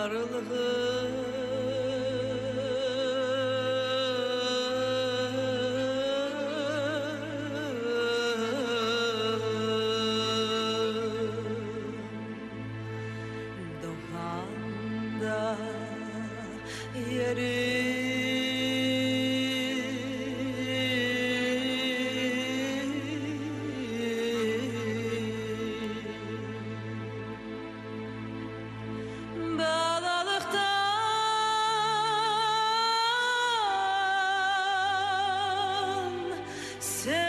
Varlığı. Doğanda yerim. Balalıqtan severim.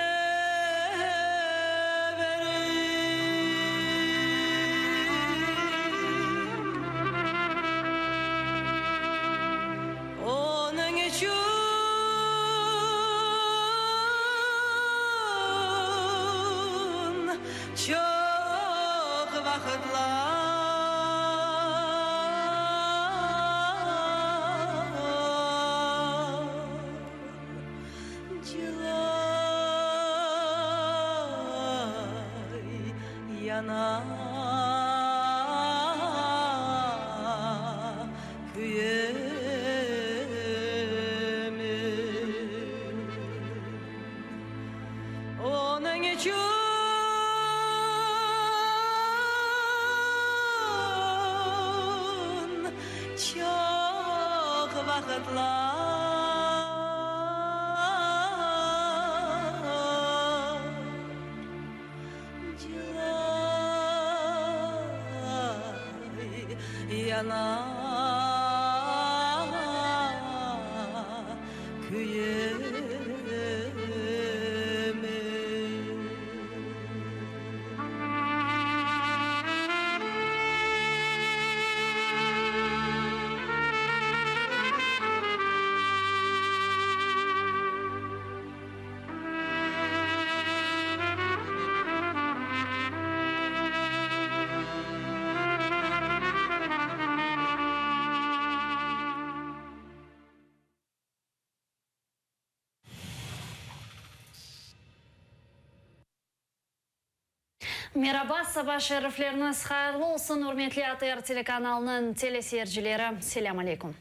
Onıñ içün çoq vaqıtlar cılay yana küyemim. Onıñ içün çoq vaqıtlar cılay yana küyemim. Meraba, saba şerifleriniz hayırlı olsun, ürmetli ATR telekanalınıñ teleseyircileri, selâm aleyküm.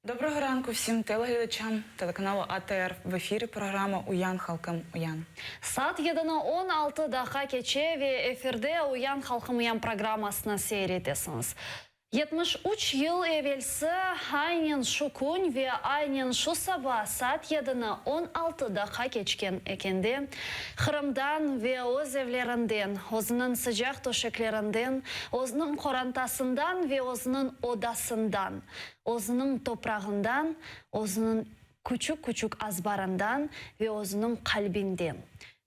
Доброго ранку всім телеглядачам телеканалу АТР. В ефірі програма Uyan, halqım, uyan. Saat yedini 16 daqqa keçe ve efirde Uyan, halqım, uyan programmasını seyir etesiñiz. 73 yıl evelsi aynen şu kün ve aynen şu saba saat yedini 16 daqqa keçken ekende Qırımdan ve öz evlerinden, özüniñ sıcaq töşeklerinden, özüniñ qorantasından ve özüniñ odasından, özüniñ toprağından, özüniñ küçük-küçük azbarından ve özüniñ qalbinden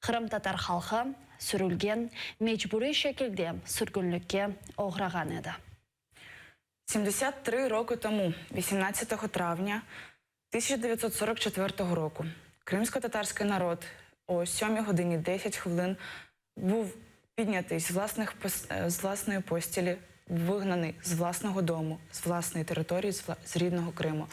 qırımtatar halqı sürülgen, mecburiy şekilde sürgünlikke oğrağan edi. 73 роки тому, 18 травня 1944 року, кримськотатарський народ о 7 годині 10 хвилин був піднятий з, власних, з власної постілі, вигнаний з власного дому, з власної території, з рідного Криму.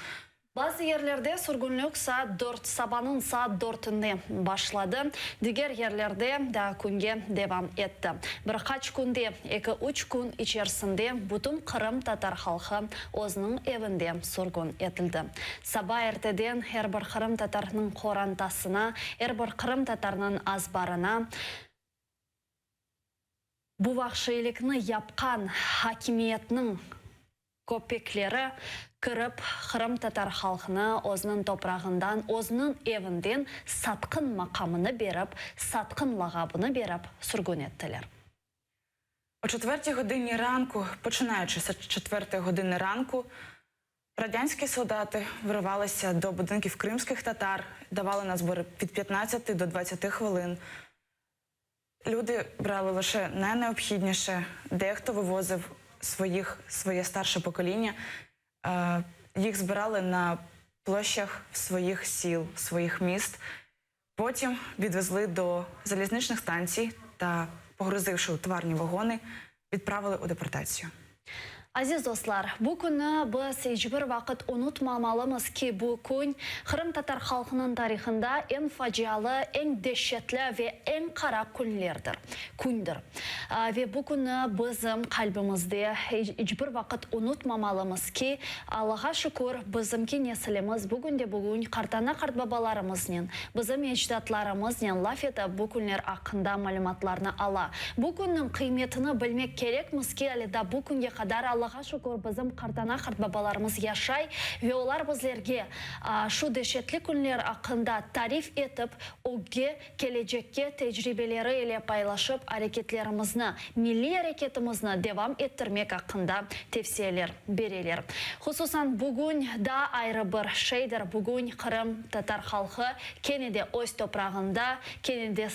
Bazı yerlerde sürgünlik saat dört, sabanıñ saat dörtünde başladı, diger yerlerde daa künge devam etti. Bir qaç künde, eki-üç kün içersinde bütün qırımtatar halqı özüniñ evinde sürgün etildi. Saba erteden er bir qırımtatarnıñ qorantasına, er bir qırımtatarnıñ azbarına bu vahşiylikni yapqan akimiyetniñ Köpekleri kirip, qırımtatar halqını özüniñ toprağından, özüniñ evinden satqın maqamını berip, satqın lağabını berip sürgün ettiler. О четвертій годині ранку, починаючи з четвертої години ранку, радянські солдати вривалися до будинків кримських татар, давали на збори від 15 до 20 хвилин. Люди брали лише найнеобхідніше, дехто вивозив своїх, своє старше покоління. Е, Їх збирали на площах своїх сіл, своїх міст. Потім відвезли до залізничних станцій та, погрузивши у товарні вагони, відправили у депортацію. Aziz dostlar, bu künni biz iç bir vaqıt unutmamalımız ki, bu kün qırımtatar halqınıñ tarihında eñ facialı, eñ deşetli ve eñ qara künlerdir, kündir. Ve bu künni bizim qalbimizde iç bir vaqıt unutmamalımız ki, Allağa şükür, bizimki nesilimiz bugünde-bugün qartana-qartbabalarımıznen, bizim ecdatlarımıznen laf etip, bu künler aqqında malümatlarnı ala. Bu künniñ qıymetini bilmek kerekmiz ki, ale daa bu künge qadar, Allağa şükür, bizim qartana-qartbabalarımız yaşay ve olar bizlerge şu deşetli künler aqqında tarif etip, ögge, kelecekke tecribeleri ile paylaşıp, areketlerimizni, milliy areketimizni devam ettirmek aqqında tevsiyeler bereler. Hususan, bugün daa ayrı bir şeydir, bugün Qırım tatar halqı kene de öz toprağında, kene de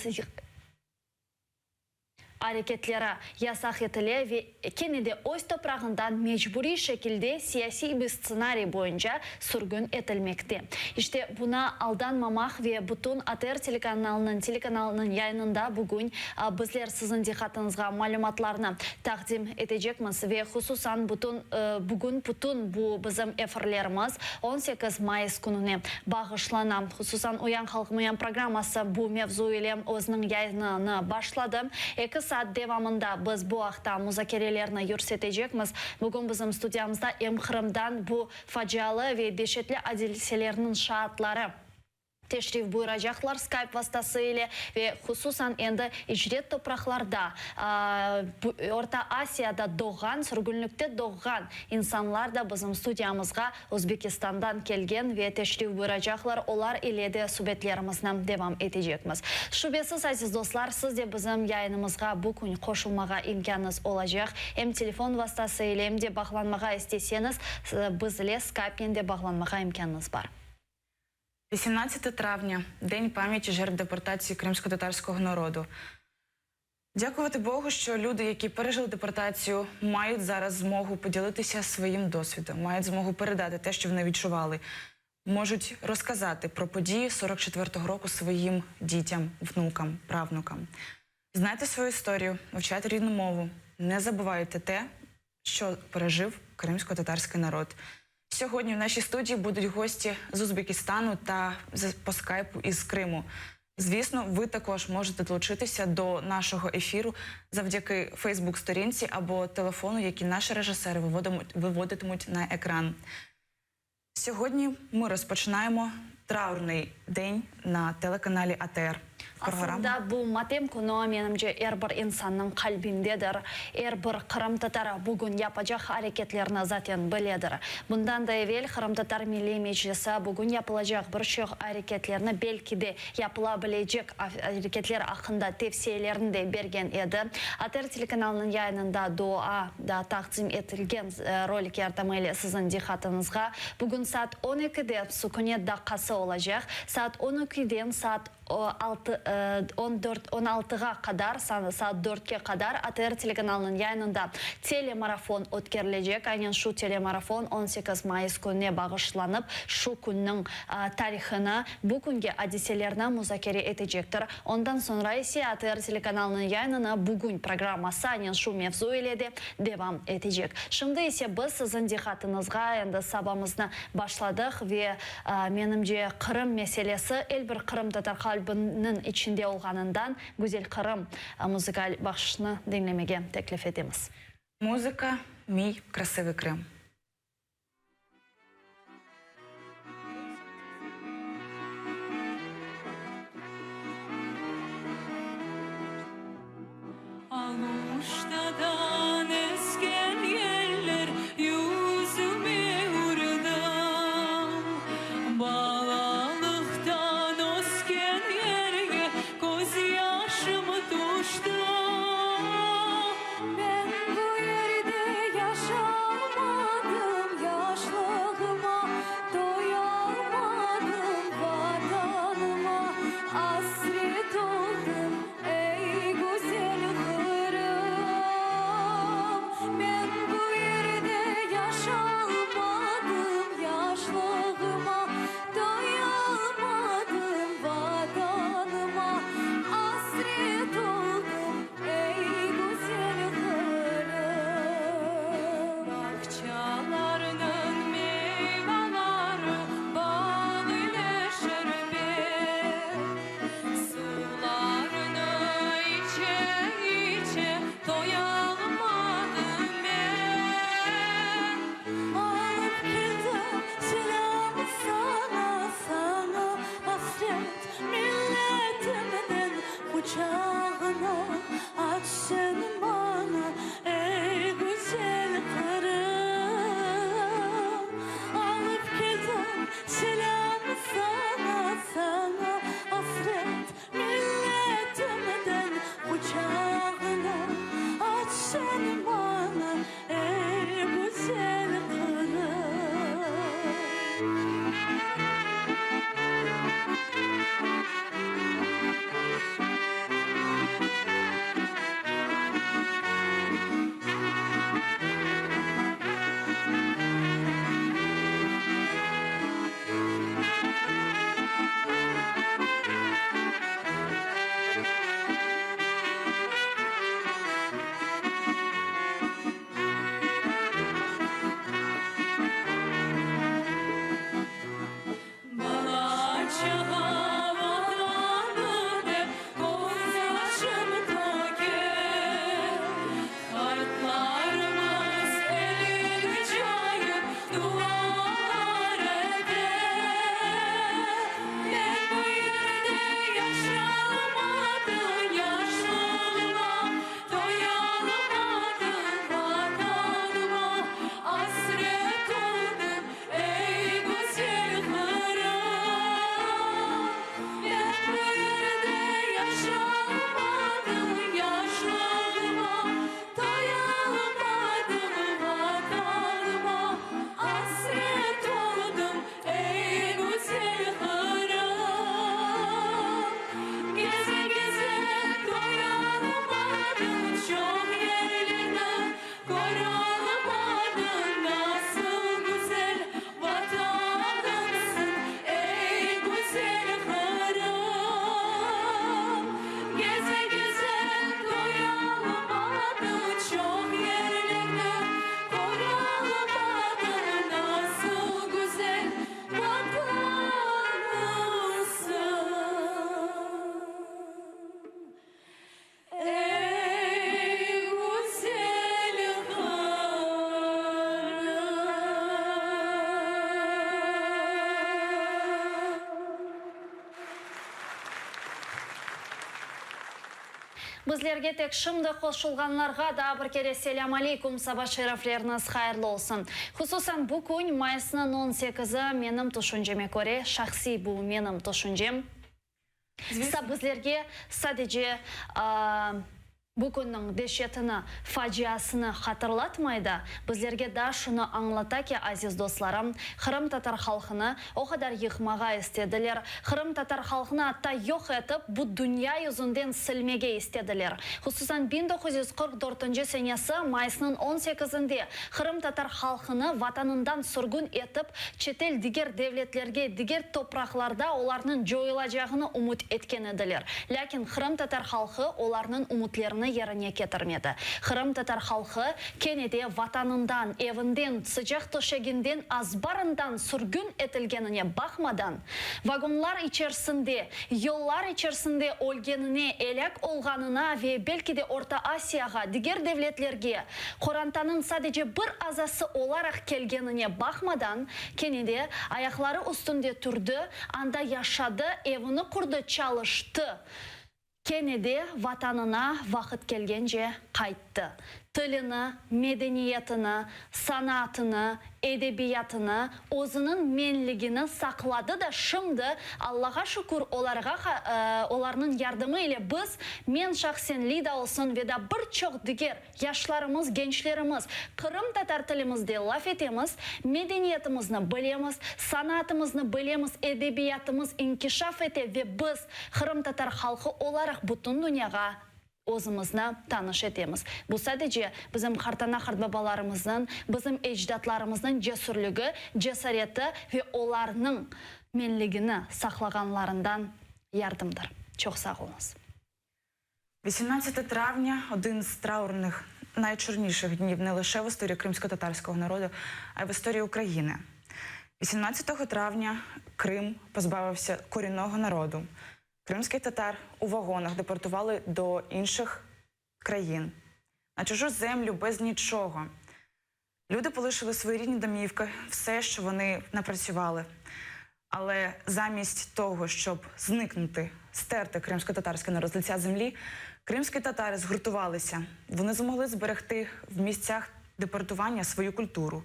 areketleri yasaq etile ve kene de öz toprağından mecburiy şekilde siyasiy bir stsenariy boyunca sürgün etilmekte. İşte, buna aldanmamaq ve bütün ATR telekanalınıñ telekanalınıñ yayınında bugün bizler siziñ diqqatıñızğa malümatlarnı taqdim etecekmiz ve hususan bütün bugün bütün bu bizim efirlerimiz 18 mayıs kününe bağışlana. Hususan Uyan halqım uyan programması bu mevzu ile özüniñ yayınını başladı. Eki saat devamında biz bu aqta muzakerelerni yürsetecekmiz. Bugün bizim studiyamızda em Qırımdan bu facialı ve deşetli adiselerniñ şaatları teşrif buyuracaqlar Skype vastası ile ve hususan endi icret topraqlarda, Orta Asiyada doğğan, sürgünlikte doğğan insanlar da bizim studiyamızğa Özbekistandan kelgen ve teşrif buyuracaqlar, olar ile de subetlerimizni devam etecekmiz. Şübesiz, aziz dostlar, siz de bizim yayınımızğa bu kün qoşulmağa imkânıñız olacaq, em telefon vastası ile, em de bağlanmağa isteseñiz, biz ile Skypenen de bağlanmağa imkânıñız bar. 18 травня, День пам'яті жертв депортації кримськотатарського народу. Дякувати Богу, що люди, які пережили депортацію, мають зараз змогу поділитися своїм досвідом, мають змогу передати те, що вони відчували, можуть розказати про події 44-го року своїм дітям, внукам, правнукам. Знайте свою історію, вивчайте рідну мову, не забувайте те, що пережив кримсько-татарський народ. Сьогодні в нашій студії будуть гості з Узбекистану та по скайпу із Криму. Звісно, ви також можете долучитися до нашого ефіру завдяки Фейсбук-сторінці або телефону, які наші режисери виводитимуть на екран. Сьогодні ми розпочинаємо траурний день на телеканалі АТР. Aslında bu matem künü, menimce, er bir insannıñ qalbindedir. Er bir qırımtatarı bugün yapacaq areketlerni zaten biledir. Bundan da evel Qırımtatar Milliy Meclisi bugün yapılacaq bir çoq areketlerni, belki de yapıla bilecek areketler aqqında tevsiyelerini de bergen edi. ATR telekanalınıñ yayınında dua da taqdim etilgen rolik yardımı ile siziñ diqqatıñızğa bugün saat on ekide sukünet daqqası olacaq. Saat on ekiden saat altı, on dört, on altığa qadar, saat dörtke qadar ATR telekanalınıñ yayınında telemarafon ötkerilecek. Aynen şu telemarafon 18 mayıs kününe bağışlanıp, şu künniñ tarihını, bu künge adiselerni muzakere etecektir. Ondan soñra ise ATR telekanalınıñ yayınını Bugün programması aynen şu mevzu ile de devam etecek. Şimdi ise biz siziñ diqqatıñızğa endi sabamıznı başladıq ve Menimce, Qırım meselesi el bir qırımtatar qalbiniñ içinde olğanından Güzel Qırım muzıkal bahşışını diñlemege teklif etemiz. Muzıka, Miy krasivıy Krım. Aluştadan esken yeller yüzüme urdı, Balalıqtan ösken yerge közyaşım tüşti. Men bu yerde yaşalmadım, Yaşlığıma toyalmadım, Vatanıma asret oldım. Ey, güzel Qırım! Quçağına at sen maña, ey güzel Qırım. Alıp ketem selâm saña, saña asret milletimden. Quçağına at sen maña, ey güzel Qırım. Bala-çağa Vatanım dep közyaşım töker. Qartlarımız elini cayıp dualar eter. Men bu yerde yaşalmadım, yaşlığıma toyalmadım, Vatanıma asret oldım, ey güzel Qırım. Men bu yerde yaşalmadım, yaşlığıma toyalmadım, Vatanıma asret oldım, ey güzel Qırım. Geze-geze toyalmadım, çoq yerlerni köralmadım, nasıl güzel Vatanımsıñ, ey güzel Qırım. Geze-geze toyalmadım, çoq yerlerni köralmadım, nasıl güzel Vatanımsıñ, ey güzel Qırım. Bizlerge tek şimdi qoşulğanlarğa daa bir kere selâm aleyküm, saba şerifleriñiz hayırlı olsun. Hususan bu kün, mayısnıñ 18-i, menim tüşünceme köre, şahsiy bu menim tüşüncem, bizlerge sadece bu künniñ deşetini, faciasını hatırlatmay da, bizlerge daa şunı añlata ki, aziz dostlarım, qırımtatar halqını o qadar yıqmağa istediler, qırımtatar halqını atta yoq etip, bu dünya yüzünden silmege istediler. Hususan 1944 senesi mayısnıñ 18-inde qırımtatar halqını vatanından sürgün etip, çetel diger devletlerge, diger topraqlarda olarnıñ coyulacağını ümüt etken ediler. Lâkin qırımtatar halqı olarnıñ ümütlerini yerine ketirmedi. Qırımtatar halqı kene de vatanından, evinden, sıcaq töşeginden, azbarından sürgün etilgenine baqmadan, vagonlar içersinde, yollar içersinde ölgenine, elâk olğanına ve belki de Orta Asiyağa, diger devletlerge qorantanıñ sadece bir azası olaraq kelgenine baqmadan, kene de ayaqları üstünde turdı, anda yaşadı, evini qurdı, çalıştı. Kene de Vatanına vaqıt kelgence qayttı. Tilini, medeniyetini, sanatını, edebiyatını, özüniñ menligini saqladı da şimdi, Allağa şükür, olarğa, olarnıñ yardımı ile biz, men şahsen, Lida olsun ve da bir çoq diger yaşlarımız, gençlerimiz qırımtatar tilimizde laf etemiz, medeniyetimizni bilemiz, sanatımıznı bilemiz, edebiyatımız inkişaf ete ve biz, qırımtatar halqı olaraq bütün dünyağa özümizni tanış etemiz. Bu sadece bizim qartana-qartbabalarımıznıñ, bizim ecdatlarımıznıñ cesürligi, cesareti ve olarnıñ menligini saqlağanlarından yardımdır. Çoq sağ oluñız. 18 травня один з траурних найчорніших днів не лише в історії кримсько-татарського народу, а й в історії України. 18 травня Крим позбавився корінного народу. Кримських татар у вагонах депортували до інших країн на чужу землю без нічого. Люди полишили свої рідні домівки, все, що вони напрацювали. Але замість того, щоб зникнути, стерти кримсько-татарський народ з лиця землі, кримські татари згуртувалися. Вони змогли зберегти в місцях депортування свою культуру.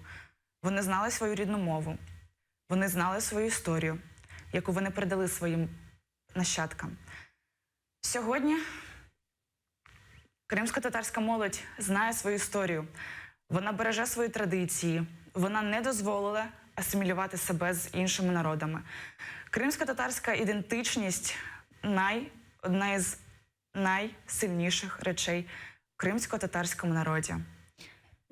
Вони знали свою рідну мову, вони знали свою історію, яку вони передали своїм нащадкам. Сьогодні кримсько-татарська молодь знає свою історію, вона береже свої традиції, вона не дозволила асимілювати себе з іншими народами. Кримсько-татарська ідентичність най, одна із найсильніших речей в кримсько-татарському народі.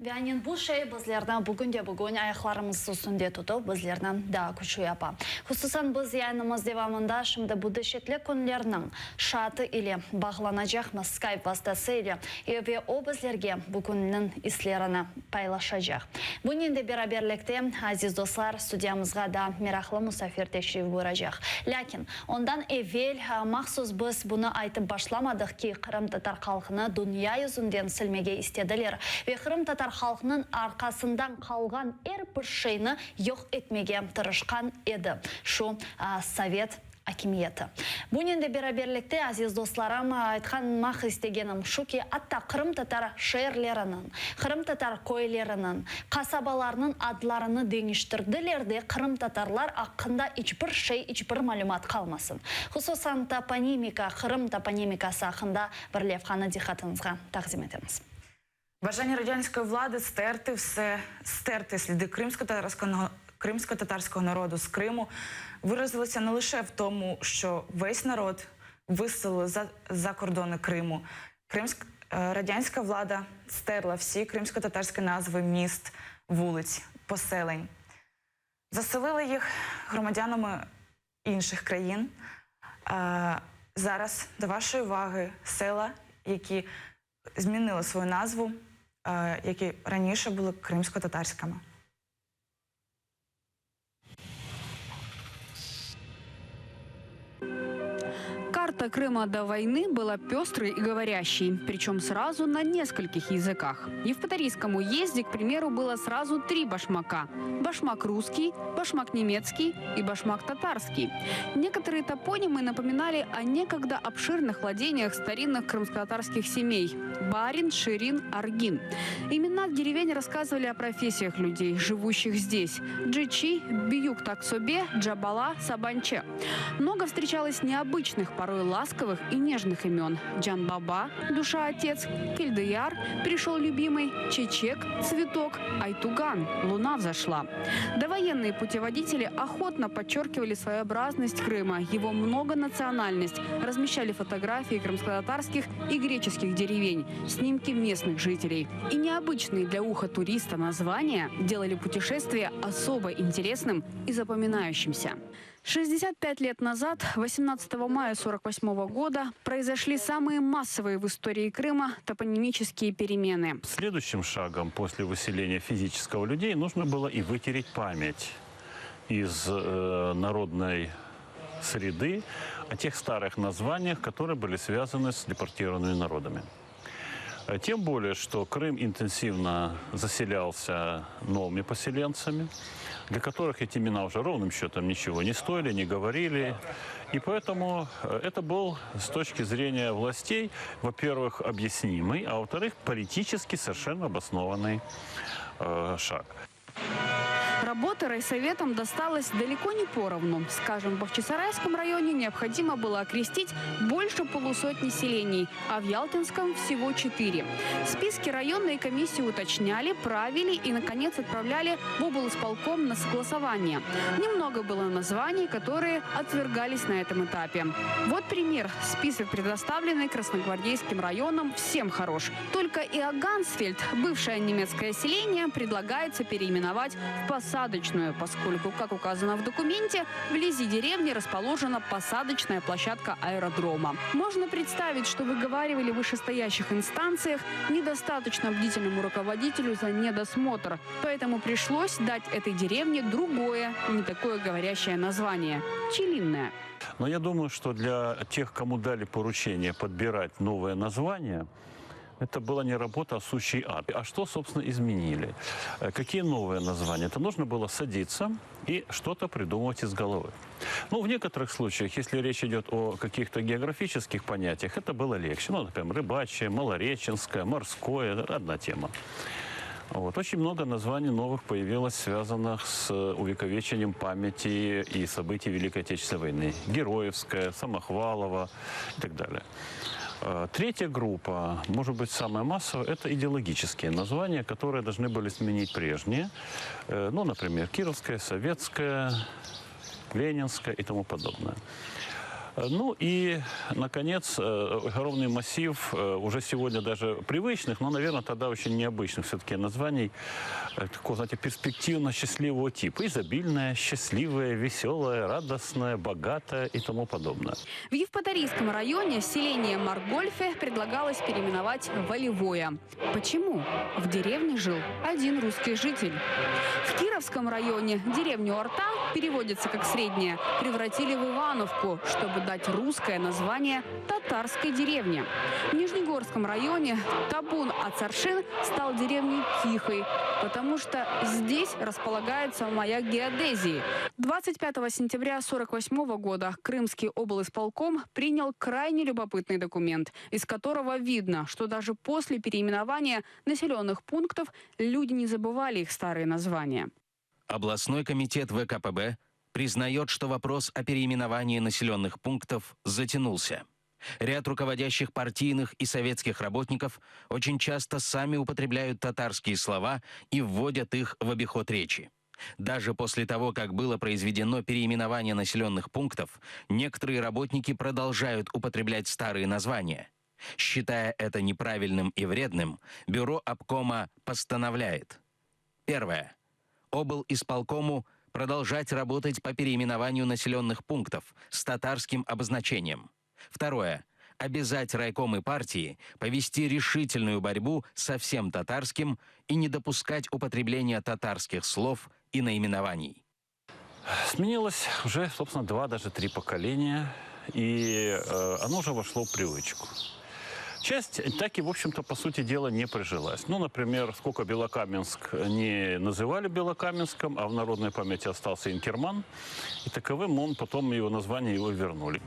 Ve aynen bu şey bizlerni bugün de bugün ayaqlarımız üstünde tutıp, bizlerni daa küçlü yapa. Hususan biz yayınımız devamında şimdi bu deşetli künlerniñ şaatı ile bağlanacaqmız Skype vastası ile ve o bizlerge bu künniñ islerini paylaşacaq. Bunen de beraberlikte, aziz dostlar, studiyamızğa da meraqlı musafir teşrif buyuracaq. Lâkin, ondan evel, mahsus biz bunı aytıp başlamadıq ki, qırımtatar halqını dünya yüzünden silmege istediler ve qırımtatar halqınıñ arqasından qalğan er bir şeyni yoq etmege tırışqan edi şu sovet akimiyeti. Bunen de beraberlikte, aziz dostlarım, aytqanmaq istegenim şu ki, atta qırımtatar şeerleriniñ, qırımtatar köyleriniñ, qasabalarınıñ adlarını deñiştirdiler de, qırımtatarlar aqqında iç bir şey, iç bir malümat qalmasın. Hususan toponimika, Qırım toponimikası aqqında bir levhanı diqqatıñızğa taqdim etemiz. Бажання радянської влади стерти все, стерти сліди кримсько-татарського кримсько-татарського народу з Криму виразилося не лише в тому, що весь народ виселили за, за кордони Криму. Кримськ, е, радянська влада стерла всі кримсько-татарські назви міст, вулиць, поселень. Заселили їх громадянами інших країн. Е, Зараз до вашої уваги села, які змінили свою назву, е, які раніше були кримсько-татарськими. Карта Крыма до войны была пестрой и говорящей, причем сразу на нескольких языках. В Евпаторийском уезде, к примеру, было сразу три башмака. Башмак русский, башмак немецкий и башмак татарский. Некоторые топонимы напоминали о некогда обширных владениях старинных крымско-татарских семей – Барин, Ширин, Аргин. Имена деревень рассказывали о профессиях людей, живущих здесь – Джичи, Биюк-Таксобе, Джабала, Сабанче. Много встречалось необычных, порой ласковых и нежных имен. Джан-Баба, душа-отец, Кельдыяр, пришел любимый, Чечек, цветок, Айтуган, луна взошла. Довоенные путеводители охотно подчеркивали своеобразность Крыма, его многонациональность, размещали фотографии крымско-татарских и греческих деревень, снимки местных жителей. И необычные для уха туриста названия делали путешествие особо интересным и запоминающимся. 65 лет назад, 18 мая 1948 года, произошли самые массовые в истории Крыма топонимические перемены. Следующим шагом после выселения физического людей нужно было и вытереть память из э, народной среды о тех старых названиях, которые были связаны с депортированными народами. Э, Тем более, что Крым интенсивно заселялся новыми поселенцами, для которых эти имена уже ровным счетом ничего не стоили, не говорили. И поэтому э, это был с точки зрения властей, во-первых, объяснимый, а во-вторых, политически совершенно обоснованный э, шаг. Работа райсоветам досталась далеко не поровну. Скажем, в Бахчисарайском районе необходимо было окрестить больше полусотни селений, а в Ялтинском всего четыре. Списки районные комиссии уточняли, правили и, наконец, отправляли в облисполком на согласование. Немного было названий, которые отвергались на этом этапе. Вот пример. Список, предоставленный Красногвардейским районом, всем хорош. Только Иогансфельд, бывшее немецкое селение, предлагается переименовать в посадочную, поскольку, как указано в документе, вблизи деревни расположена посадочная площадка аэродрома. Можно представить, что выговаривали в вышестоящих инстанциях недостаточно бдительному руководителю за недосмотр. Поэтому пришлось дать этой деревне другое, не такое говорящее название – Пчелиное. Но я думаю, что для тех, кому дали поручение подбирать новое название, Это была не работа, а сущий ад. А что, собственно, изменили? Э, Какие новые названия? Это нужно было садиться и что-то придумывать из головы. Ну, в некоторых случаях, если речь идет о каких-то географических понятиях, это было легче. Ну, например, рыбачье, малореченское, морское – это одна тема. Вот. Очень много названий новых появилось, связанных с увековечением памяти и событий Великой Отечественной войны. Героевская, Самохвалова и так далее. Э, Третья группа, может быть, самая массовая, это идеологические названия, которые должны были сменить прежние. Э, Ну, например, Кировская, Советская, Ленинская и тому подобное. Э, Ну и, наконец, э, огромный массив э, уже сегодня даже привычных, но, наверное, тогда очень необычных все-таки названий э, такого, знаете, перспективно-счастливого типа. Изобильное, счастливое, веселое, радостное, богатое и тому подобное. В Евпаторийском районе селение Маргольфе предлагалось переименовать в Волевое. Почему? В деревне жил один русский житель. В Кировском районе деревню Орта, переводится как «средняя», превратили в Ивановку, чтобы дать русское название татарской деревне. В Нижнегорском районе Табун Ацаршин стал деревней Тихой, потому что здесь располагается маяк геодезии. 25 сентября 1948 года Крымский облисполком принял крайне любопытный документ, из которого видно, что даже после переименования населенных пунктов люди не забывали их старые названия. Областной комитет ВКПБ признает, что вопрос о переименовании населенных пунктов затянулся. Ряд руководящих партийных и советских работников очень часто сами употребляют татарские слова и вводят их в обиход речи. Даже после того, как было произведено переименование населенных пунктов, некоторые работники продолжают употреблять старые названия. Считая это неправильным и вредным, бюро обкома постановляет. Первое. Обл. Исполкому продолжать работать по переименованию населенных пунктов с татарским обозначением. Второе. Обязать райкомы партии повести решительную борьбу со всем татарским и не допускать употребления татарских слов и наименований. Сменилось уже, собственно, два, даже три поколения, и э, оно уже вошло в привычку. Часть так и, в общем-то, по сути дела, не прижилась. Ну, например, сколько Белокаменск не называли Белокаменском, а в народной памяти остался Инкерман, и таковым он потом его название его вернули.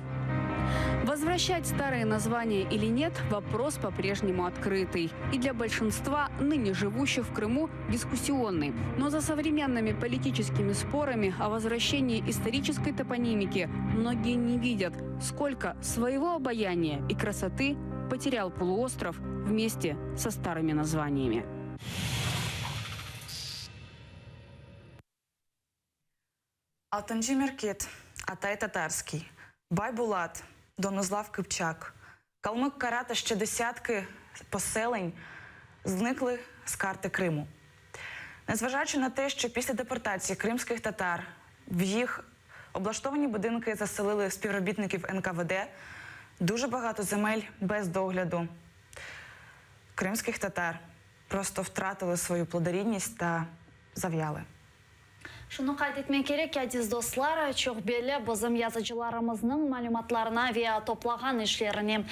Возвращать старые названия или нет – вопрос по-прежнему открытый. И для большинства ныне живущих в Крыму дискуссионный. Но за современными политическими спорами о возвращении исторической топонимики многие не видят, сколько своего обаяния и красоты потерял полуостров вместе со старыми названиями. Altıncı Merket, Атай Татарський, Байбулат, Донузлав Кипчак, Калмик Кара та ще десятки поселень зникли з карти Криму. Незважаючи на те, що після депортації кримських татар в їх облаштовані будинки заселили співробітників НКВД, дуже багато земель без догляду кримських татар просто втратили свою плодорідність та зав'яли. Şunı qayd etmek kerek ki, aziz dostlar, çoq belli bizim yazıcılarımıznıñ malümatlarına ve toplağan işlerine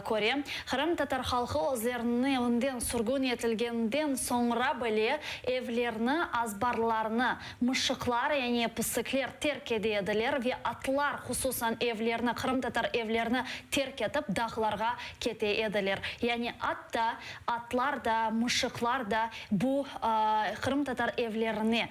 köre, qırımtatar halqı özleriniñ evinden sürgün etilgeninden soñra bile evlerini, azbarlarını mışıqlar, yani pisikler terk ete ediler ve atlar, hususan evlerini, qırımtatar evlerini terk etip dağlarğa kete ediler. Yani atta atlar da, mışıqlar da bu qırımtatar evlerine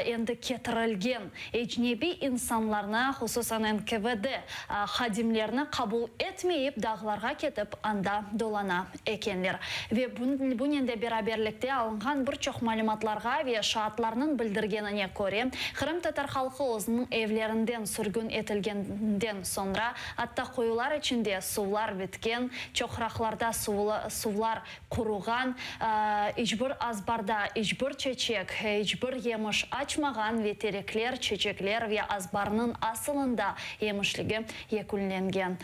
endi ketirilgen ecnebiy insanlarnı, hususan NKVD hadimlerini qabul etmeyip, dağlarğa ketip, anda dolana ekenler. Ve bunen de beraberlikte alınğan bir çoq malümatlarğa ve şaatlarnıñ bildirgenine köre, qırımtatar halqı özüniñ evlerinden sürgün etilgeninden soñra, atta quyular içinde suvlar bitken, çoqraqlarda suvlar Quruğan, iç bir azbarda iç bir çeçek, iç bir yemiş açmağan ve terekler, çeçekler ve azbarnıñ asılında yemişligi yekünlengen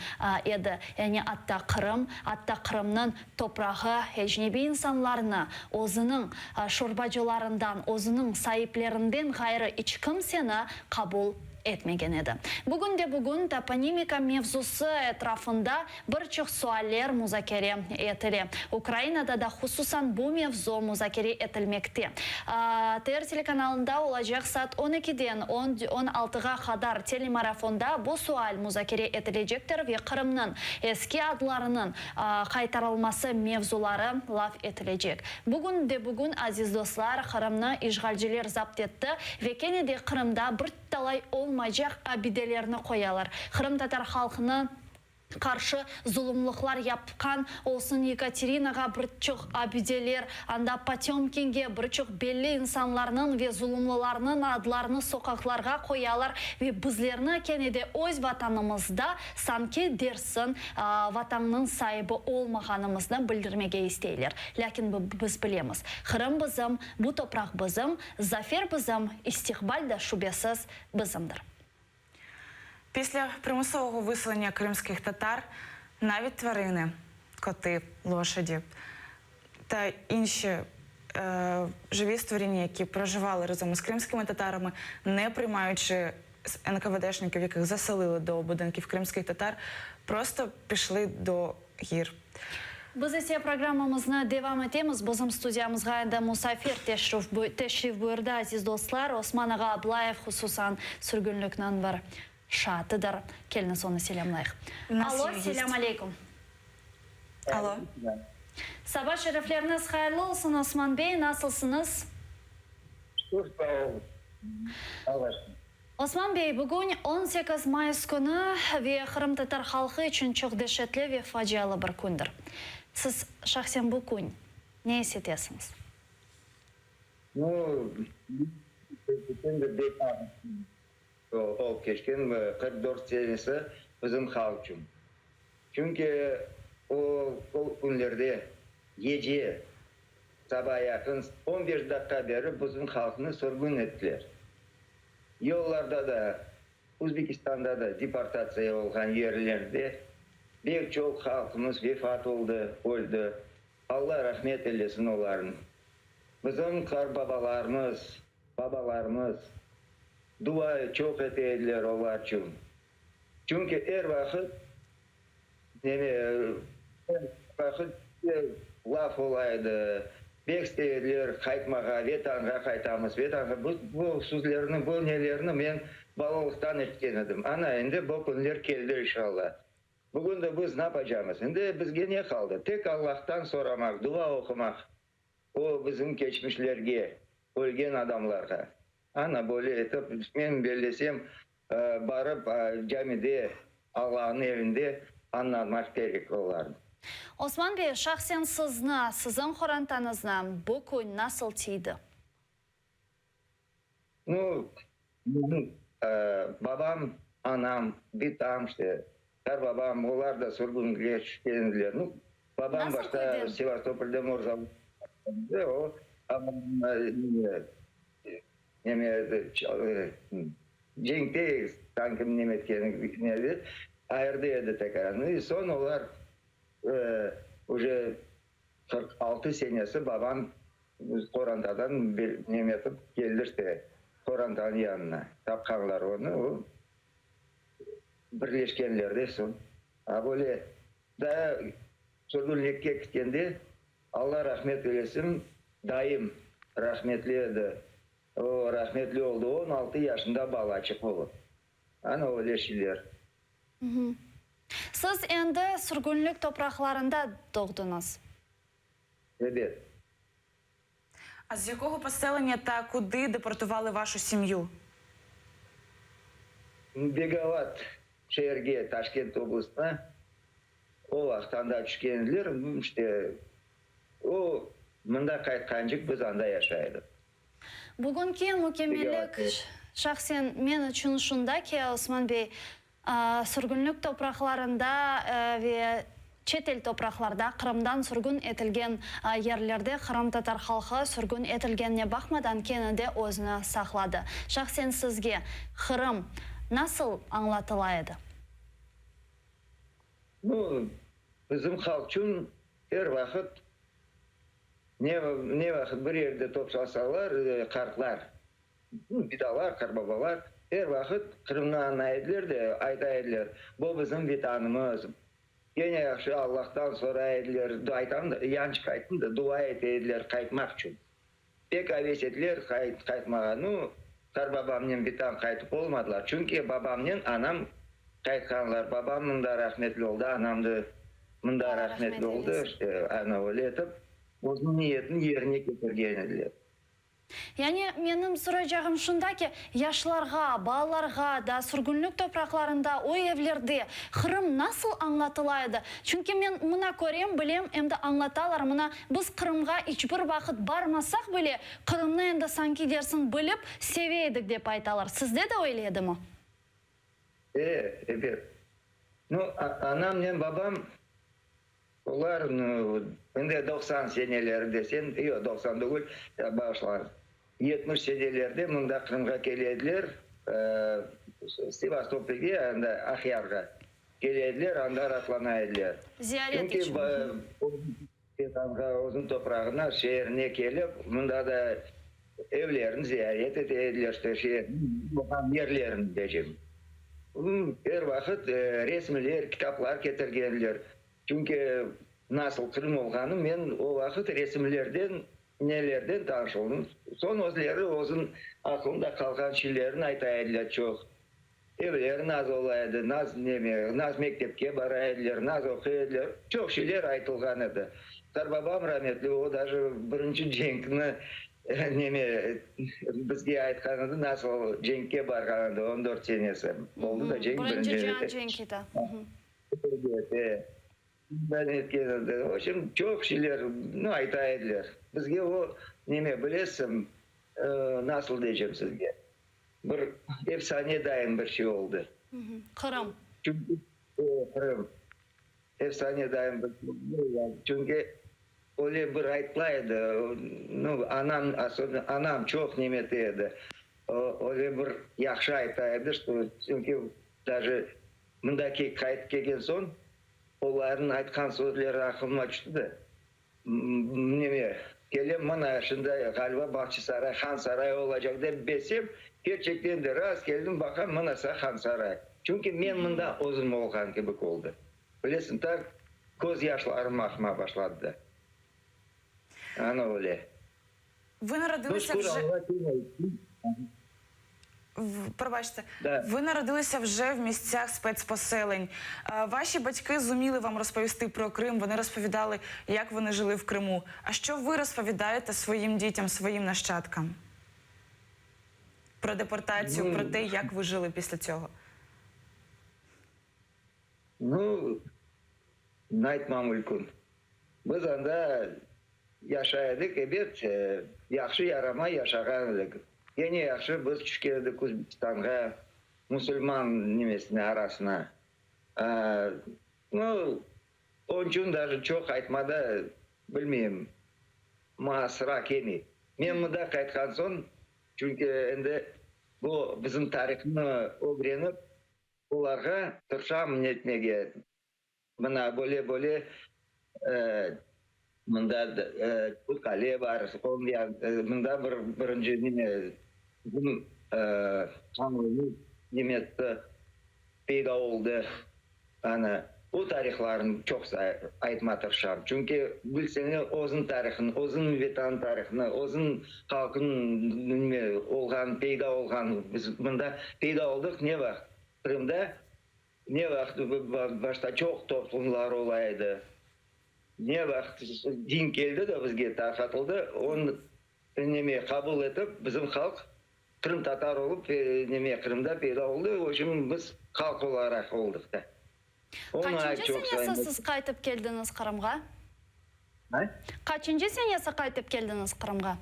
edi. Yani atta Qırım, atta Qırımnıñ toprağı ecnebiy insanlarnı, özüniñ şorbacılarından, özüniñ saiplerinden ğayrı iç kimseni qabul. etmegen edi. Bugün de-bugün toponimika mevzusı etrafında bir çoq sualler muzakere etile. Ukrainada da hususan bu mevzu muzakere etilmekte. ATR telekanalında olacaq saat on ekiden on altığa qadar telemarafonda bu sual muzakere etilecektir ve Qırımnıñ eski adlarınıñ qaytarılması mevzuları laf etilecek. Bugün de-bugün, aziz dostlar, Qırımnı işğalciler zapt etti ve kene de Qırımda bir talay olmaycaq abidelerni qoyalar. Qırımtatar halqını qarşı zulumlıqlar yapqan olsun Yekaterinağa bir çoq abideler, anda Potemkinge bir çoq belli insanlarnıñ ve zulumlılarnıñ adlarını soqaqlarğa qoyalar ve bizlerni kene de öz Vatanımızda sanki dersiñ Vatanınıñ saibi olmağanımıznı bildirmege isteyler. Lâkin biz bilemiz, Qırım bizim, bu topraq bizim, zafer bizim, istiqbal da şübesiz bizimdir. Після примусового виселення кримських татар навіть тварини, коти, лошаді та інші е, живі створіння, які проживали разом із кримськими татарами, не приймаючи з НКВДшників, яких заселили до будинків кримських татар, просто пішли до гір. Biz ise programmamıznı devam etemiz. Bizim studiyamızğa endi musafir teşrif buyurdı, aziz dostlar. Osman ağa Ablayev, hususan, sürgünlikniñ bir şaatıdır. Keliñiz, onı selâmlayıq. Alo, selâm aleykum. Alo. Saba şerifleriñiz hayırlı olsun, Osman bey, nasılsıñız? Şükür, sağ olun. Allah aşkına. Osman bey, bugün 18 mayıs künü ve qırımtatar halqı içün çoq deşetli ve facialı bir kündir. Siz şahsen bu kün ne is etesiñiz? Nu, keçken de bek olıp keçken 44 senesi bizim halq içün. Çünki o künlerde gece saba yaqın on beş daqqa berip bizim halqnı sürgün ettiler. Yollarda da, Özbekistanda da deportatsiya olğan yerlerde bek çoq halqımız vefat oldı, öldi. Alla rahmet eylesin olarnı. Bizim qartbabalarımız, babalarımız dua çoq ete ediler olar içün. Çünki er vaqıt neme, er vaqıt laf ola edi, bek istey ediler qaytmağa, Vetanğa qaytamız, Vetanğa. Bu, bu sözlerni, bu nelerni men balalıqtan eşitken edim. Ana, endi bu künler keldi, inşalla. Bugün de biz napacamız? Endi bizge ne qaldı? Tek Allahtan soramaq, dua oqumaq. O bizim keçmişlerge, ölgen adamlarğa. Ana, böyle etip, men bellesem, barıp camide, Allahnıñ evinde añlatmaq kerek olarnı. Osman bey, şahsen sizni, siziñ qorantañıznı bu kün nasıl tiydi? Nu, menim babam, anam, bitam, işte, qarbabam, olar da sürgünge tüşkendiler. Nu, babam Nasıl başta köyden? Sevastopolde Morza o neme cenkte sanki neme etkeni ayırdı edi tekrar. Nu, i soñ olar uje 46 senesi babam qorantadan neme etip keldi işte qorantanıñ yanına. Tapqanlar onı, o birleşkenler de soñ. A böyle daa sürgünlikke ketkende Alla rahmet eylesin, dayım rahmetli edi. O rahmetli oldı 16 yaşında balaçıq olıp. Ana öyle şeyler. Siz endi sürgünlik topraqlarında doğdıñız. Ebet. А з якого поселення та куди депортували вашу сім'ю? Begovat şeerge, Taşkent oblastına o vaqıt anda tüşkendiler. İşte, o mında qaytqancıq biz anda yaşay edik. Bugünki mükemmellik şahsen men içün şunda ki, Osman bey, sürgünlik topraqlarında ve çetel topraqlarda, Qırımdan sürgün etilgen yerlerde qırımtatar halqı sürgün etilgenine baqmadan kene de özüni saqladı. Şahsen sizge Qırım nasıl añlatıla edi? Nu, bizim halq içün er vaqıt ne, ne vaqıt bir yerde toplaşsalar, qartlar, bidalar, qartbabalar. Er vaqıt Qırımnı aña ediler de, ayta ediler, Bu bizim Vetanımız. Kene yahşı Allahtan soray ediler, aytam da, yañçıq ayttım da, dua ete ediler qaytmaq içün. Pek aves ediler qaytmağa. Nu, qarbabamnen bitam qaytıp olmadılar, çünki babamnen anam qaytqanlar. Babam mında rahmetli oldı, anam da mında rahmetli oldı. İşte, ana öyle etip, özüniñ niyetini yerine ketirgen ediler. Yani, menim soracağım şunda ki, yaşlarğa, balalarğa da sürgünlik topraqlarında, o evlerde Qırım nasıl añlatıla edi? Çünki men mına körem, bilem, em de añlatalar, mına biz Qırımğa iç bir vaqıt barmasaq bile, Qırımnı endi sanki dersiñ bilip, seve edik dep aytalar. Sizde de öyle edimi? E, ebet. Nu, anamnen babam Olar, endi 90 seneleri desen, yoq, 90 tügül, bağışlañız, 70 senelerde mında Qırımğa kele ediler, Sevastopolge, anda Aqyarğa kele ediler, anda ratlana ediler. Ziyaret Çünki içün. Vetanğa, özüniñ toprağına, şeerine kelip, mında da evlerini ziyaret ete ediler, işte, şeerniñ olğan yerlerini deycegim. Er vaqıt resimler, kitaplar ketirgenler. Çünki nasıl Qırım olğanı men o vaqıt resimlerden, nelerden tanış oldım. Soñ özleri özüniñ aqlında qalğan şeylerini ayta ediler çoq. Evleri naz ola edi, naz neme, naz mektepke bara ediler, naz oquy ediler. Çoq şeyler aytılğan edi. Qarbabam rametli, o daje birinci cenkni Neme, bizge aytqan edi, nasıl cenkke barğan edi, on dört senesi oldı da cenk Birinci birinci. cian cenki de. Evet, e. Ben etken edi. O içün çoq şeyler, nu, ayta ediler. Bizge o, neme, bilesiñ, nasıl deycem sizge, bir efsane dayın bir şey oldı. Qırım. Çünki, Qırım. Efsane dayın bir şey oldı, çünki Öyle bir aytıla edi, nu, anam, osobenno, anam çoq nemete edi. O, öyle bir yahşı ayta edi, şto, çünki daje mındaki qaytıp kelgen soñ, olarnıñ aytqan sözleri aqılıma tüşti de, neme, kelem, mına, şimdi, ğaliba, Bağçasaray han sarayı olacaq, dep belsem, kerçekten de, rast keldim, baqam, mınasa han sarayı. Çünki men mında özüm olğan kibi oldı. Bilesiñ, ta köz yaşlarım aqma başladı. Ana öyle. Ви народилися Ну, вже şükür Alla, В- Пробачте, Да. ви народилися вже в місцях спецпоселень. Е, Ваші батьки зуміли вам розповісти про Крим. Вони розповідали, як вони жили в Криму. А що ви розповідаєте своїм дітям, своїм нащадкам? Про депортацію, Ну, про те, як ви жили після цього? Nu, ne aytmam mümkün. Biz anda yaşay edik, ebet, yahşı yaramay yaşağan edik. Kene yahşı biz tüşken edik Özbekistanğa, musulman nemesine, arasına. Nu, onıñ içün daje çoq aytmada, bilmeyim, maña sıra kelmey. Men mında qaytqan soñ, çünki endi bu bizim tarihnı ögrenip, Olarğa tırışam netmege, mına böyle-böyle mında bu qale bar, mında bir birinci neme bizim qanunımız nemesi peyda oldı. Ana, bu tarihlarnı çoqsa aytma tırışam. Çünki bilseñiz özüñ tarihın, özüñ Vetan tarihını, özüñ halqıñ neme olğan, peyda olğan, biz mında peyda oldıq ne vaqıt? Qırımda ne vaqıt başta çoq toplumlar ola edi. Ne vaqıt din keldi de bizge tarqatıldı, onı neme qabul etip bizim halq qırımtatar olıp neme Qırımda peyda oldı, o içün biz halq olaraq oldıq da. Qaçıncı senesi siz qaytıp keldiñiz Qırımğa? Qaçıncı senesi qaytıp keldiñiz Qırımğa?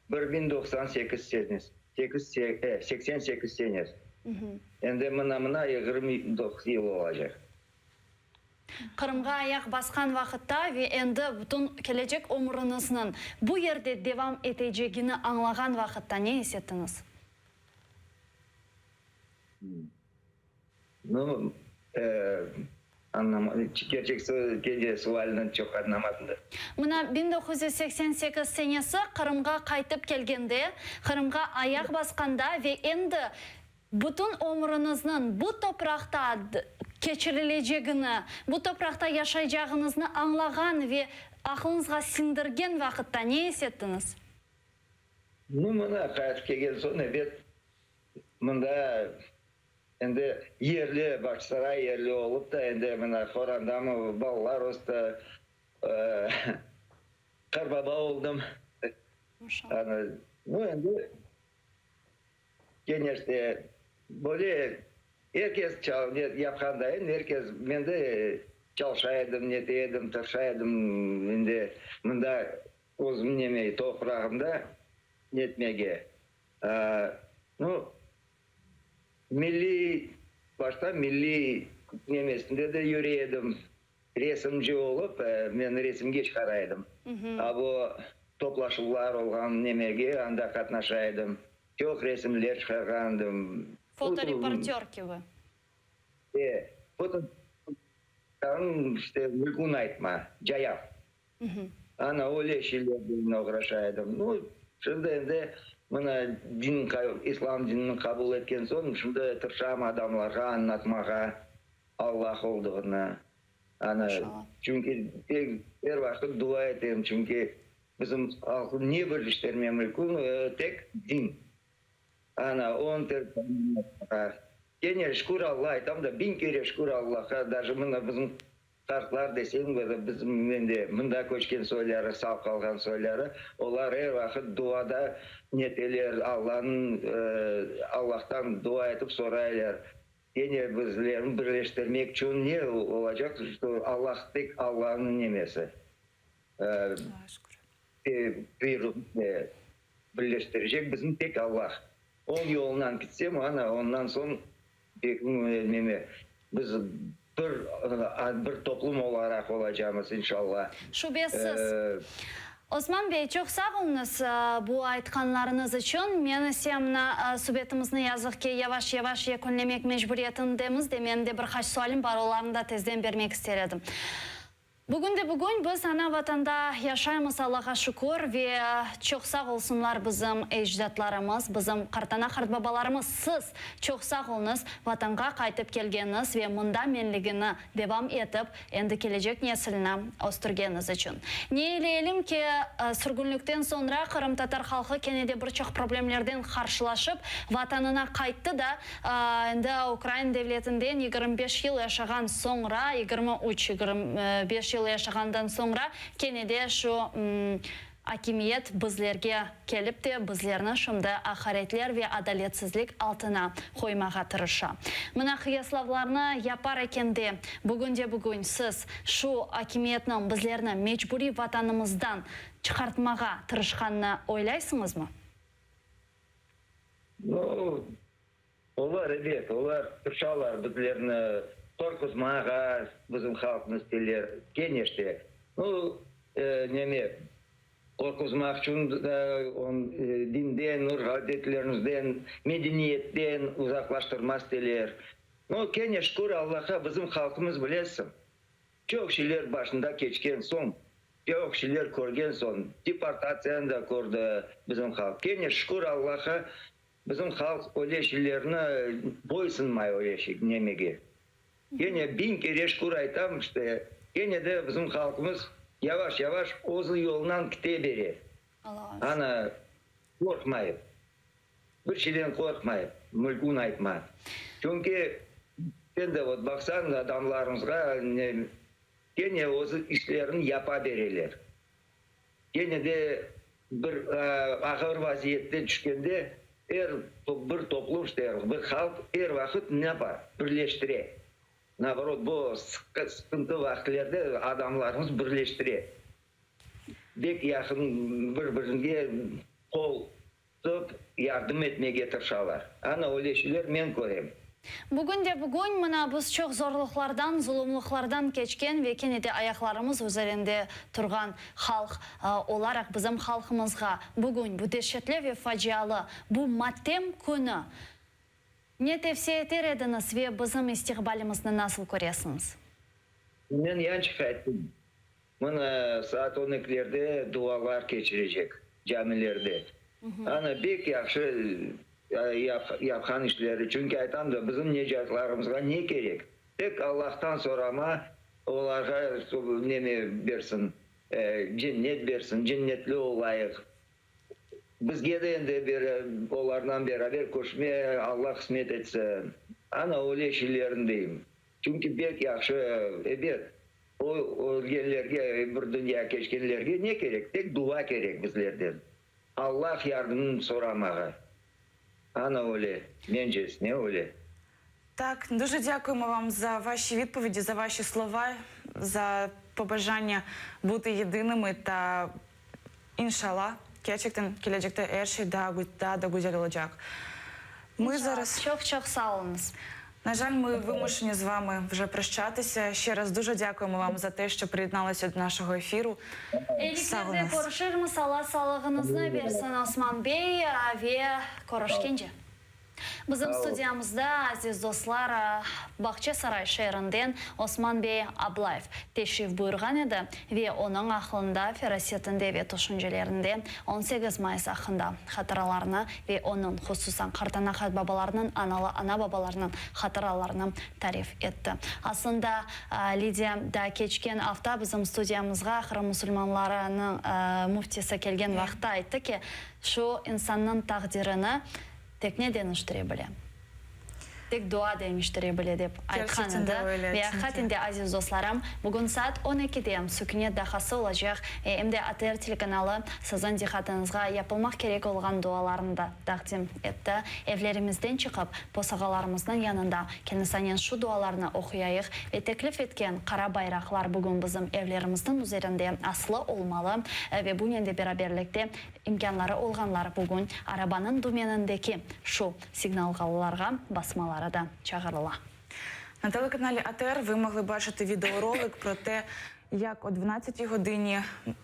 1098 senesi, sekiz, 88 senesi. Endi mına-mına 29 yıl olacaq. Qırımğa ayaq basqan vaqıtta ve endi bütün kelecek ömrüñizniñ bu yerde devam etecegini añlağan vaqıtta ne is ettiñiz? Nu, e. Añlamadım, kerçek kence sualini çoq añlamadım da. Mına, 1988 senesi Qırımğa qaytıp kelgende, Qırımğa ayaq basqanda ve endi bütün ömrüñizniñ bu topraqta keçirilecegini, bu topraqta yaşaycağıñıznı añlağan ve aqlıñızğa siñdirgen vaqıtta ne is ettiñiz? Nu, mına, qaytıp kelgen soñ, ebet, mında Endi yerli, Bağçasaray yerli olıp da, endi mına qorandam, balalar östi, qarbaba oldım. Nu, endi kene işte böyle er kes yapqandayın, er kes, men de çalışa edim, nete edim, tırışa edim, endi mında özüm neme toprağımda netmege. Nu, Milliy, başta milliy nemesinde de yüre edim. Resimci olıp, men resimge çıqara edim. A bu toplaşuvlar olğan nemege anda qatnaşa edim. Çoq resimler çıqarğandım. Fotoreportör kibi. E, foto, işte, mülkün aytma, cayav. Ana öyle şeylernen oğraşa edim. Nu, şimdi endi mına din, İslam dinini qabul etken soñ, şimdi tırışam adamlarğa añlatmağa Allah olduğını. Ana, çünki er vaqıt dua etem, çünki bizim halqnı ne birleştirme mümkün, tek din. Ana, onı añlatmağa. Kene şükür Alla aytam da, biñ kere şükür Allahqa, daje mına bizim Qartlar deseñ, böyle bizim endi mında köçken soyları, sağ qalğan soyları, olar er vaqıt duada neteler, Allanıñ, Allahtan dua etip soraylar, kene bizlerni birleştirmek içün ne olacaq, şto Allah tek Allanıñ nemesi, birleştirecek bizni tek Allah. Oñ yolunan kitsem, ana, ondan soñ Pek neme, biz bir bir toplum olaraq olacamız, inşallah. Şübesiz. Osman bey, çoq sağ oluñız bu aytqanlarıñız içün. Men ise mına subetimizni yazıq ki yavaş-yavaş yekünlemek mecburiyetindemiz de, menim de bir qaç sualim bar, olarnı da tezden bermek ister edim. Bugün de bugün biz ana Vatanda yaşaymız, Allağa şükür, ve çoq sağ olsunlar bizim ecdatlarımız, bizim qartana-qartbabalarımız, siz çoq sağ oluñız, Vatanğa qaytıp kelgeniñiz ve mında menligini devam etip, endi kelecek nesilni östürgeniñiz içün. Ne eyleyelim ki, sürgünlikten soñra qırımtatar halqı kene de bir çoq problemlerden qarşılaşıp, Vatanına qayttı da, Endi Ukraina devletinden 25 yıl yaşağan soñra, 23, 25 yıl yaşağandan soñra kene de şu akimiyet bizlerge kelip de bizlerni şimdi aqaretler ve adaletsizlik altına qoymağa tırışa. Mına qıyaslavlarnı yapar ekende, bugünde-bugün siz şu akimiyetniñ bizlerni mecburiy vatanımızdan çıqartmağa tırışqanını oylaysıñızmı? Nu, olar, ebet, olar tırışalar bizlerni qorquzmağa, bizim halqnı isteyler, keneşte. Nu, neme, qorquzmaq içün da dinden, urf-adetlerimizden, medeniyetten uzaqlaştırma isteyler. Nu, kene şükür Allahqa, bizim halqımız, bilesiñ, Çoq şeyler başında keçken soñ, çoq şeyler körgen soñ, deportatsiyanı da kördi bizim halq. Kene şükür Allahqa, bizim halq öyle şeylerni boysunmay öyle şey nemege. Kene biñ kere şükür aytam, işte, kene de bizim halqımız yavaş-yavaş özü yolunan kite bere. Ana, qorqmayıp. Bir şeyden qorqmayıp, mülkün aytma. Çünki sen de vot baqsañ adamlarımızğa ne, kene özü işlerini yapa bereler. Kene de bir ağır vaziyette tüşkende er bir toplum, işte, bir halq er vaqıt ne yapa? Birleştire. Naoborot, bu sıqıntı vaqıtlerde adamlarımız birleştire. Bek yaqın bir-birine qol tutıp, yardım etmege tırışalar. Ana öyle şeyler men körem. Bugün de bugün mına biz çoq zorluqlardan, zulumlıqlardan keçken ve kene de ayaqlarımız üzerinde turğan halq olaraq bizim halqımızğa bugün bu deşetli ve facialı bu matem künü ne tevsiye eter ediñiz ve bizim istiqbalimizni nasıl köresiñiz? Men yançıq ayttım, mına saat on ekilerde dualar keçirecek camilerde. Ana, bek yahşı yapqan işleri, çünki aytam da, bizim necatlarımızğa ne kerek? Tek Allahtan sorama, olarğa neme bersin, cennet bersin, cennetli olayıq. Bizge de endi olarnan beraber körüşme Alla qısmet etse. Ana öyle şeylerni deyim. Çünki bek yahşı, ebet, o ölgenlerge, bir dünya keçkenlerge ne kerek? Tek dua kerek bizlerden. Allah yardımını soramağa. Ana öyle, mencesine öyle. Так, дуже дякуємо вам за ваші відповіді, за ваші слова, за побажання бути єдиними та inşallah gerçekten gelecekte er şey daha, daha da güzel olacaq. Ми зараз Çoq-çoq sağ oluñız. На жаль, ми вимушені з вами вже прощатися. Ще раз дуже дякуємо вам за те, що приєдналися до нашого ефіру. Sağ Eyliklerde olunız. körüşirmiz, Alla sağlığıñıznı bersin, Osman bey, ve körüşkence. Bizim studiyamızda, aziz dostlar, Bağçasaray şeerinden Osman bey Ablayev teşrif buyurğan edi ve onıñ aqlında, ferasetinde ve tüşüncelerinde 18 mayıs aqqında hatıralarını ve onıñ, hususan, qartana-qartbabalarınıñ, analı ana-babalarınıñ hatıralarını tarif etti. Aslında, Lidiya, daa keçken afta bizim studiyamızğa Qırım musulmanlarınıñ müftisi kelgen vaqıtta ayttı ki, şu insannıñ taqdirini Tek ne deñiştire bile? Tek dua deñiştire bile, dep aytqan Gerçekten edi. de öyle, Ve çünki. aqiqaten de, aziz dostlarım, bugün saat on ekide sükünet daqası olacaq, em de ATR telekanalı siziñ diqqatıñızğa yapılmaq kerek olğan dualarnı da taqdim etti. Evlerimizden çıqıp, posağalarımıznıñ yanında kenisanen şu dualarnı oquyayıq ve teklif etken qara bayraqlar bugün bizim evlerimizniñ üzerinde asılı olmalı ve bunen de beraberlikte İmkânları olğanlar bugün arabanıñ dümenindeki şu signalğalılarğa basmaları da çağırıla. На телеканалі АТР ви могли бачити відеоролик про те, як о 12-й годині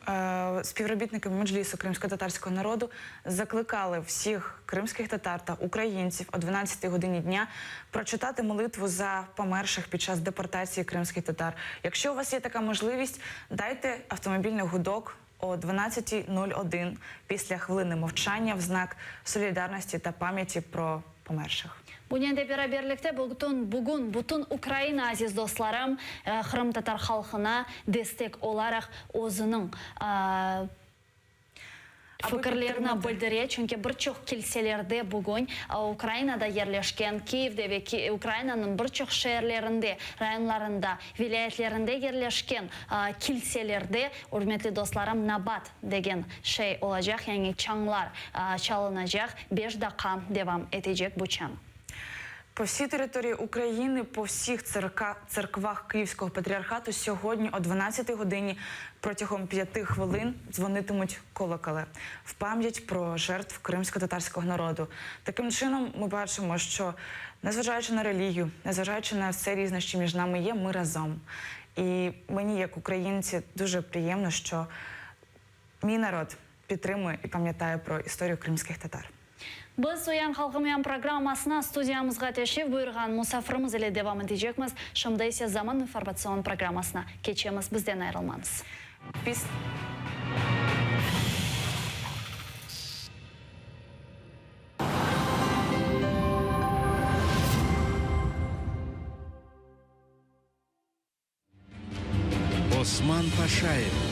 е, співробітники Меджлісу кримськотатарського народу закликали всіх кримських татар та українців о 12-й годині дня прочитати молитву за померших під час депортації кримських татар. Якщо у вас є така можливість, дайте автомобільний гудок о 12.01 після хвилини мовчання в знак солідарності та пам'яті про померших. Bunen de beraberlikte bütün, bugün bütün Ukraina, aziz dostlarım, qırımtatar halqına destek olaraq özüniñ fikirlerini bildire, çünki bir çoq kilselerde bugün Ukrainada yerleşken, Kiyevde ve Ukrainanıñ bir çoq şeerlerinde, rayonlarında, vilâyetlerinde yerleşken kilselerde, ürmetli dostlarım, nabat degen şey olacaq, yani çañlar çalınacaq, beş daqqa devam etecek bu çañ. По всій території України, по всіх церквах Київського патріархату сьогодні о 12 годині протягом 5 хвилин дзвонитимуть колоколи в пам'ять про жертв кримськотатарського народу. Таким чином, ми бачимо, що незважаючи на релігію, незважаючи на все різне, що між нами є, ми разом. І мені, як українці, дуже приємно, що мій народ підтримує і пам'ятає про історію кримських татар. Biz Uyan halqım uyan programmasına studiyamızğa teşrif buyurğan musafirimiz ile devam etecekmiz. Şimdi ise Zaman informatsion programmasına keçemiz. Bizden ayırılmañız. Biz. Osman Paşayev.